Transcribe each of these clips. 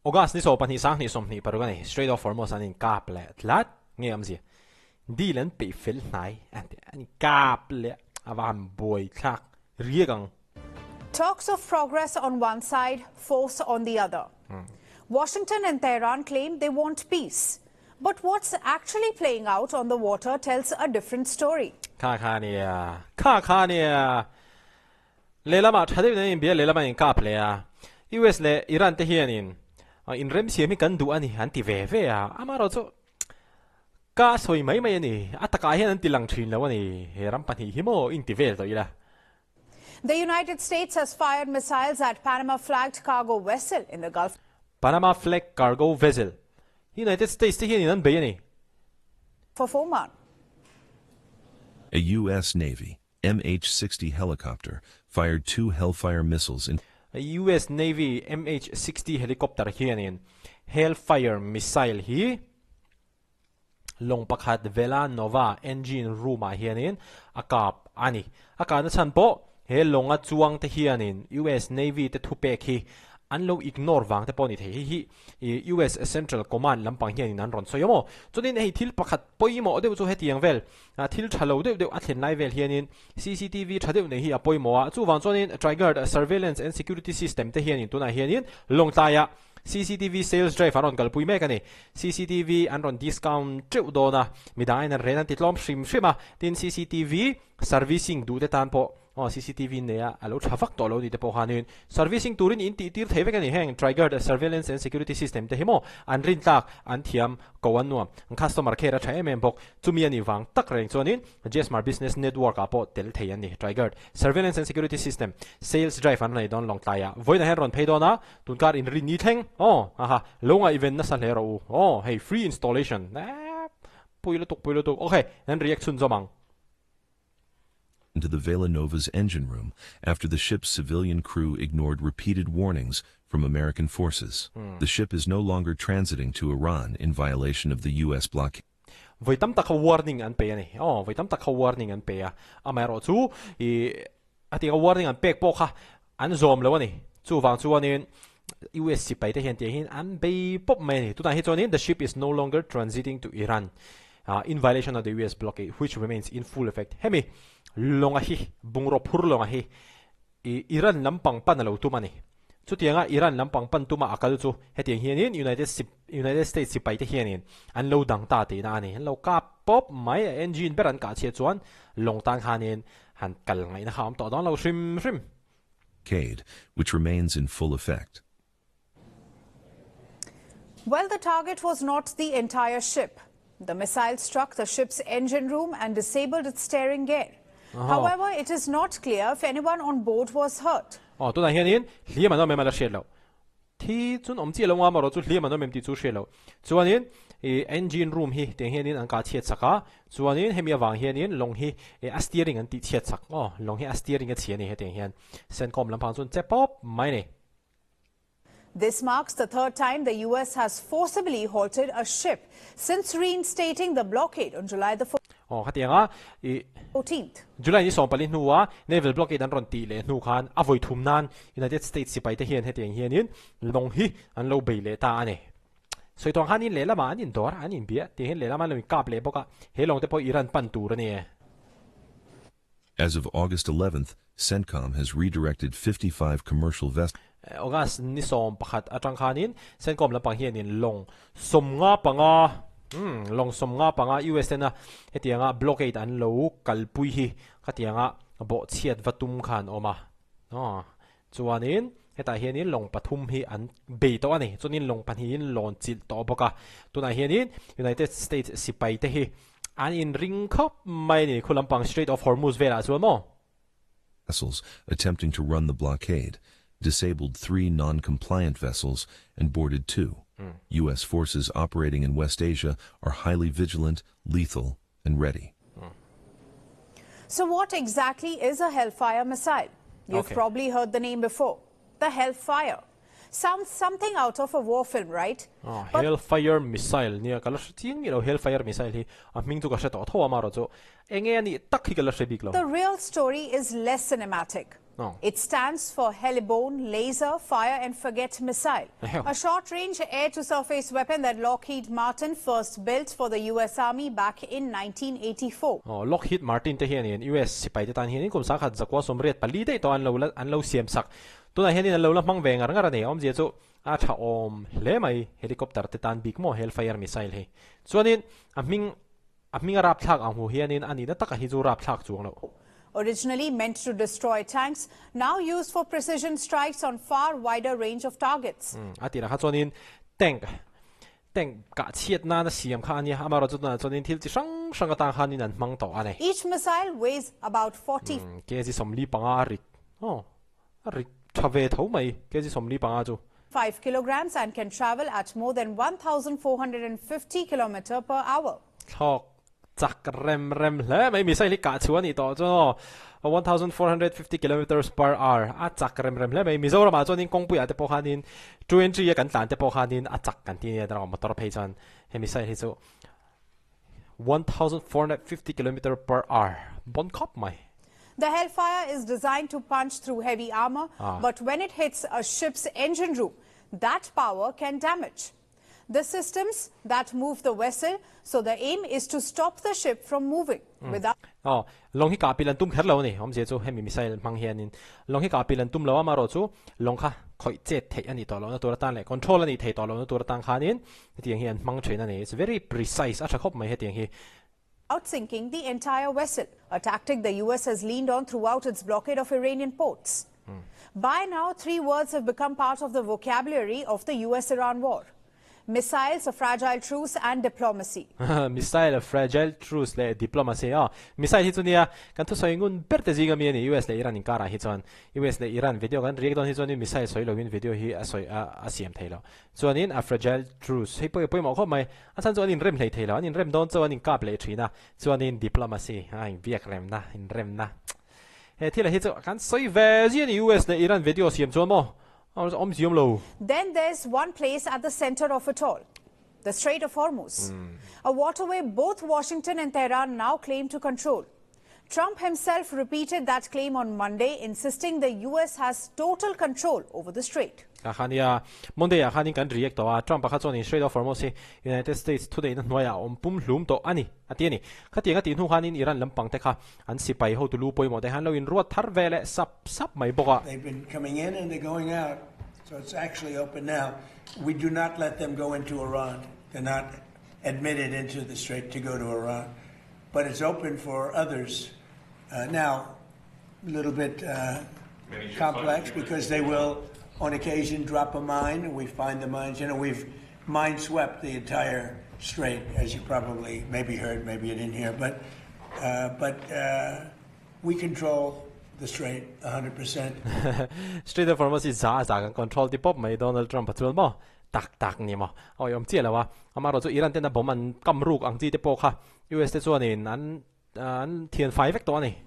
August ni 22 2026 ani. Strait of Hormuz an inkap leh tlat nge awmzia. Deal an peih fel hnai an ti an inkap leh a va han buai thlak riak ang. Talks of progress on one side, force on the other. Washington and Tehran claim they want peace. But what's actually playing out on the water tells a different story. Kha kha nia, kha kha nia. Lehlamah tha deuhin an inbia, lehlamah an inkap leh a. US leh Iran te hianin inremsiam hi kan duh a ni an ti ve ve a. Amaherawhchu chu ka sawi mai mai a ni. A takah hian an ti lang thin lo a ni. He ram pahnih hi maw inti vel tawh ila. The United States has fired missiles at Panama-flagged cargo vessel in the Gulf. Panama-flagged cargo vessel United States te hianin an bei a ni. Of Oman. A US Navy MH-60 helicopter fired two Hellfire missiles in. A US Navy MH-60 helicopter hianin Hellfire missile hi lawng pakhat Vela Nova engine room ah hianin a kap a ni. A kahna chhan pawh he lawnga chuang te hianin US Navy te thupek hi an lo ignore vang te pawh a ni thei. Hei hi US Central Command lampang hianin an rawn sawi a maw? Chuanin hei thil pakhat pawimawh deuh chu hetiang vel thil tha lo deuh deuh a thlen lai vel hianin CCTV tha deuh nei hi a pawimawh a, chuvang chuanin Trigard Surveillance and Security System te hianin tunah hianin Lawngtlaiah CCTV sales drive an rawn kalpui mek a ni. CCTV an rawn discount teuh dawn a, midang aiin an ren an ti tlawm hrim hrim a, tin CCTV servicing duh te tan pawh Aw CCTV nei a, a lo tha vak tawh lo ni te pawh khanin servicing turin in tih tir thei vek a ni. Heng Trigard Surveillance and Security System te hi maw an rin tlak, an thiam ko an nuam, an customer care a tha em em bawk. Chumi a nih vang tak reng chuanin Jesmar Business Network ah pawh tel thei an ni. Trigard Surveillance and Security System Sales Drive an nei dawn Lawngtlai ah vawiinah hian rawn phei dawn a, tunkar inrin ni thleng aw haha lo ngaihven nasa hle rawh u aw hei free installation eeh pui lutuk pui lutuk ok an react chhunzawm ang. Into the Vela Nova's engine room after the ship's civilian crew ignored repeated warnings from American forces. The ship is no longer transiting to Iran in violation of the US blockade. Vawi tam tak kha warning an pe a ni. Aw, vawi tam tak kha warning an pe a. Amaherawhchu, ih, a tia warning an pek pawh kha an zawm lo a ni. Chuvang chuanin US sipai te hian tiang hian an bei pawp mai a ni. Tunah hi chuanin the ship is no longer transiting to Iran in violation of the US blockade which remains in full effect. Hemi lawnga hi, bungraw phur lawnga hi Iran lampang pan a lo tum a ni. Chutianga Iran lampang pan tuma a kal chu hetiang hianin United United States sipai te hianin an lo dang ta tihna a ni. An lo kap pawp mai a, engine ber an kah chhiat chuan lawng tan khanin han kal ngaihna kha a awm tawh dawn lo hrim hrim. Cade, which remains in full effect. Well, the target was not the entire ship. The missile struck the ship's engine room and disabled its steering gear. However, it is not clear if anyone on board was hurt. Aw, tunah hianin hliam an awm em a la hriat loh. Thi chun awm chiah lo nga marawh chu hliam an awm em tih chu hriat loh. Chuanin ih engine room hi tiang hianin an kah chhiat sak a, chuanin hemi avang hianin lawng hi ih a steering an tih chhiat sak. Aw, lawng hi a steering a chhia a ni hetiang hian. Sencom lampang chuan che pawp mai a ni. This marks the third time the US has forcibly halted a ship since reinstating the blockade on July the Aw, khatianga i 14th. July ni 14 hnua naval blockade an rawn tih leh hnu khan a vawi thum nan United States sipai te hian hetiang hianin lawng hi an lo bei leh ta a ni. Sawi tawng khan in lehlamah an indawr a, an inbiah tih hian lehlamah an lo inkap leh bawk a, he lawng te pawh Iran pan tur a ni e. As of August 11th, CENTCOM has redirected 55 commercial vessels. August ni 11 atang khanin CENTCOM lampang hianin lawng 55, umm lawng 55 US tena hetianga blockade an lo kalpui hi khatianga bawhchhiat va tum khan awm a, aw chuanin hetah hianin lawng pathum hi an bei tawh a ni, chuanin lawng pahnihin lawn chilh tawh bawk a, tunah hianin United States sipai te hi An inring khawp mai a ni, khu lampang Strait of Hormuz velah chuan maw? Vessels attempting to run the blockade, disabled three non-compliant vessels and boarded two. US forces operating in West Asia are highly vigilant, lethal and ready. So what exactly is a Hellfire missile? You've probably heard the name before. The Hellfire. Sounds something out of a war film, right? Ah, But Hellfire missile nia ka la hre chiang miah lo Hellfire missile hi a hming chu ka hre tawh tho a marawh chu enge a nih tak hi ka la hre bik lo. The real story is less cinematic. It stands for Heliborne Laser Fire and Forget Missile, a short-range air-to-surface weapon that Lockheed Martin first built for the US Army back in 1984. Aw, Lockheed Martin te hianin US sipai te tan hianin kum 1984 daih tawh an lo la an lo siam sak. Tunah hianin an lo la hmang ve ngar ngar a ni. Awmzia chu a tha awm hle mai helicopter te tan bik maw Hellfire missile hi. Chuanin a hming a hming a rapthlak ang hu hianin a nihna taka hi chu rapthlak chuang loh. Originally meant to destroy tanks, now used for precision strikes on far wider range of targets. A tirah kha chuanin tank tank kah chhiat nana siam kha a nia, amaherawhchu tunah chuanin thil chi hrang hrang atang khanin an hmang tawh a ni. Each missile weighs about 40. Kg 45 a rit, aw, a rit tha ve tho mai kg 45 chu. 5 kilograms and can travel at more than 1,450 kilometre per hour. Thlawk chak rem rem hle mai, missile hi kah chhuah a nih tawh chuan aw, 1,450 kilometres per hour a chak rem rem hle mai. Mizoramah chuanin kawngpuiah te pawh khanin two entry a kan tlan te pawh khanin a chak kan ti nia erawh motor phei chuan he missile hi chu 1,450 kilometre per hour bon khawp mai. The Hellfire is designed to punch through heavy armor, but when it hits a ship's engine room, that power can damage the systems that move the vessel, so the aim is to stop the ship from moving without. Aw, lawng hi kah pil an tum kher lo a ni. Awmzia chu hemi missile hmang hianin lawng hi kah pil an tum lo a, amaherawhchu lawng kha khawih chet theih a nih tawh lohna tur atan leh control a nih theih tawh lohna tur atan khanin hetiang hi an hmang thin a ni. It's very precise, a tha khawp mai hetiang hi. Sinking the entire vessel, a tactic the US has leaned on throughout its blockade of Iranian ports. By now, three words have become part of the vocabulary of the US-Iran war. Missiles, a fragile truce and diplomacy. Missile, a fragile truce leh diplomacy aw. Missile hi chu nia kan thusawi ngun ber te zinga mi a ni US leh Iran inkarah hi chuan. US leh Iran video kan react dawn hi chuanin missile sawi loin video hi a sawi a a siam thei lo. Chuanin a fragile truce hei pawh hi a pawimawh khawp mai. A chhan chu an inrem hlei thei lo, an inrem dawn chuan an inkap leh thin a. Chuanin diplomacy a inbiak remna, inremna. He thil ah hi chu kan sawi ve zia a ni US leh Iran video siam chuan maw awm ziam lo. Then there's one place at the center of it all, the Strait of Hormuz, a waterway both Washington and Tehran now claim to control. Trump himself repeated that claim on Monday, insisting the US has total control over the strait. A kha nia, Monday ah khanin kan react tawh a, Trump a kha chuanin Strait of Hormuz hi United States thuneihna hnuaiah a awm pum hlum tawh a ni, a ti a ni. Khatiang a tih hnu khanin Iran lampang te kha an sipai hotu lu pawimawh te khan lo inruat thar ve leh sap sap mai bawk a. They've been coming in and they're going out, so it's actually open now. We do not let them go into Iran. They're not admitted into the strait to go to Iran. But it's open for others. Now, a little bit complex because they will, on occasion, drop a mine. We find the mines. You know, we've mine swept the entire strait, as you probably maybe heard, maybe you didn't hear. But, but we control the strait 100%. Strait of Hormuz hi za a za kan control ti pawp mai Donald Trump a chuan maw tak tak ni maw a awih awm chiah lo a, amaherawhchu Iran tena bomb an kam ruk ang chi te pawh kha US te chuanin an an thian fai vek tawh a ni.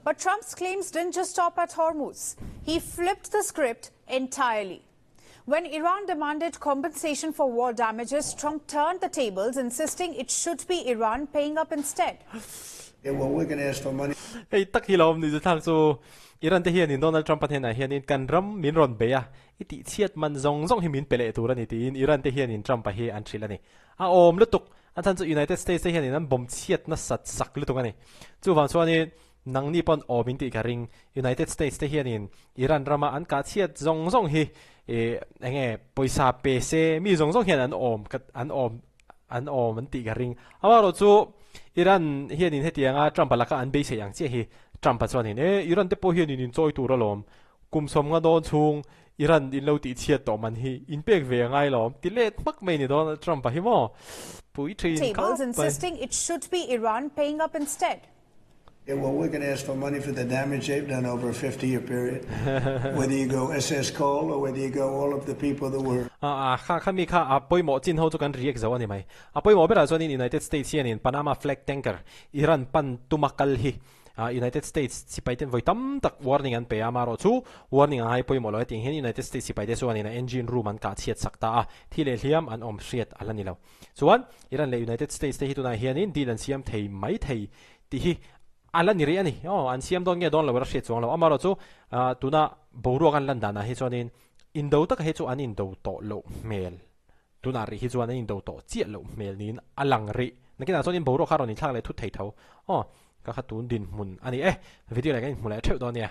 But Trump's claims didn't just stop at Hormuz. He flipped the script entirely. When Iran demanded compensation for war damages, Trump turned the tables, insisting it should be Iran paying up instead. Yeah, well, we're going to ask for money. Hei tak hi lo awm ni chu thlak chu Iran te hianin Donald Trump a hnenah hianin kan ram min rawn bei a, i tih chhiat man zawng zawng hi min pe leh tur a ni tiin Iran te hianin Trump a hi an hrilh a ni. A awm lutuk, a chhan chu United States te hianin an bomb chhiat nasat sak lutuk a ni. Chuvang chuanin nangni pawn awm in tih ka ring, United States te hianin Iran rama an kah chhiat zawng zawng hi ih eng nge pawisa pe se mi zawng zawng hian an awm ka an awm an awm an tih ka ring. Amaherawhchu Iran hianin hetianga Trump-a laka an beisei ang chiah hi Trump-a chuanin e Iran te pawh hianin inchawi tur alawm, kum 50 dawn chhung Iran in lo tih chhiat tawh man hi in pek ve a ngai lo ti let hmak mai ni Donald Trump a hi maw pui thin Tables khap mai. insisting it should be Iran paying up instead. Yeah, well, we're going to ask for money for the damage they've done over a 50 year period. Whether you go SS Cole or whether you go all of the people that were. A kha kha mi kha a pawimawh chin ho chu kan react zo a ni mai. A pawimawh berah chuanin United States hianin Panama flag tanker Iran pan tuma kal hi United States sipai ten vawi tam tak warning an pe a, amaherawhchu warning a ngai pawimawh lo hetiang hian United States sipai te chuanin a engine room an kah chhiat sak ta a, thi leh hliam an awm hriat a la ni lo. Chuan Iran leh United States te hi tunah hianin deal an siam thei mai thei tih hi. A la ni rih a ni. Aw, an siam dawn nge dawn lo a hriat chuang lo. Amaherawhchu, tuna boruak an lan danah hi chuanin indo taka hi chu an indo tawh loh hmel. Tunah rih hi chuan an indo tawh chiah loh hmel niin a lang rih. Nakinah chuanin boruak kha rawn inthlak leh thut thei tho. Aw, ka kha tun dinhmun a ni e. Video leh kan inhmu leh theuh dawn nia.